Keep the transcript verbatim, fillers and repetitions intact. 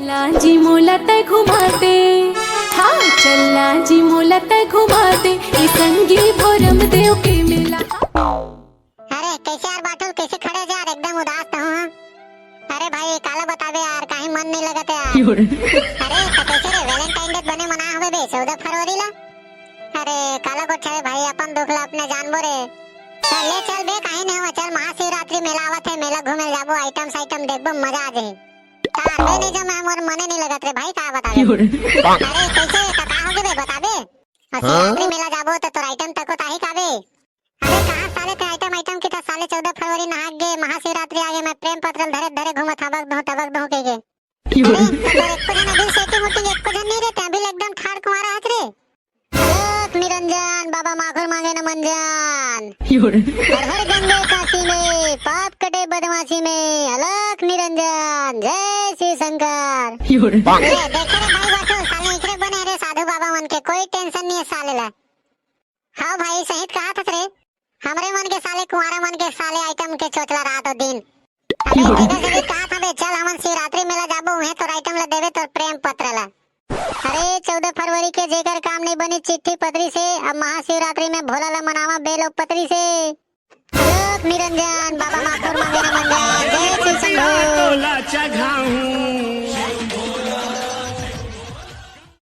लांजी मोला तै घुमा दे। हाँ, चल लांजी मोला तै घुमा दे। ए संगी भोरम देव के मेला। अरे कैसे यार बाटुल, कैसे खड़े यार, एकदम उदास तो हूँ। अरे भाई काला बताबे यार, काहे मन नहीं लगत यार। अरे तो कैसे रे, वैलेंटाइन डे बने मना हवे बे चौदह फरवरी ला। अरे काला गोठे रे भाई, अपन दुख ला अपने जानबो रे। चल ले चल बे, काहे नहीं हुआ, चल महाशिवरात्रि मेला आवत है, मेला घूमे जाबो, आइटम साइटम देखबो, मजा आ जाए। तार बे नहीं जमे, मोर मने नहीं लगत रे भाई, का बताबे। अरे कैसे का, का हो गे बे, बताबे। और शिवरात्रि मेला जाबो तो तोर आइटम तको ताही का बे। अरे कहाँ साले ते आइटम आइटम की था साले, चौदह फरवरी नहा गे, महाशिवरात्रि आगे, मैं प्रेम पत्र धरे धरे घूमत हबक दो तबक दो के गे। अरे तो तोर एको जन अभी सेटिंग उटिंग एको जन नहीं रहते, अभी एकदम ठाड़ कुमारा हत रे। अलख निरंजन बाबा माखुर मांगे न मंजन। हर हर गंगे काशी में पाप कटे बदमाशी में। अलख निरंजन जय शिव शंकर। ए, देखे रे भाई बाटुल, साले इकरे बने रे साधु बाबा मन के, कोई टेंशन नहीं है साले ला। हाँ भाई सही कहा था रे, हमरे मन के साले कुंवारा मन के साले आइटम के चोचला रात और दिन। अरे जेकर से भी कहा था बे, चल हमन शिवरात्रि मेला जाबो, उहे तोर आइटम ला देवे तोर प्रेम पत्र ला। अरे चौदह फरवरी के जेकर काम नहीं बनी चिट्ठी पत्री से, अब महाशिवरात्रि में भोला ला मनावा बेल और पत्री से। लोक निरंजन बाबा माखुर मांगे न मंजन जय श्री शंभू।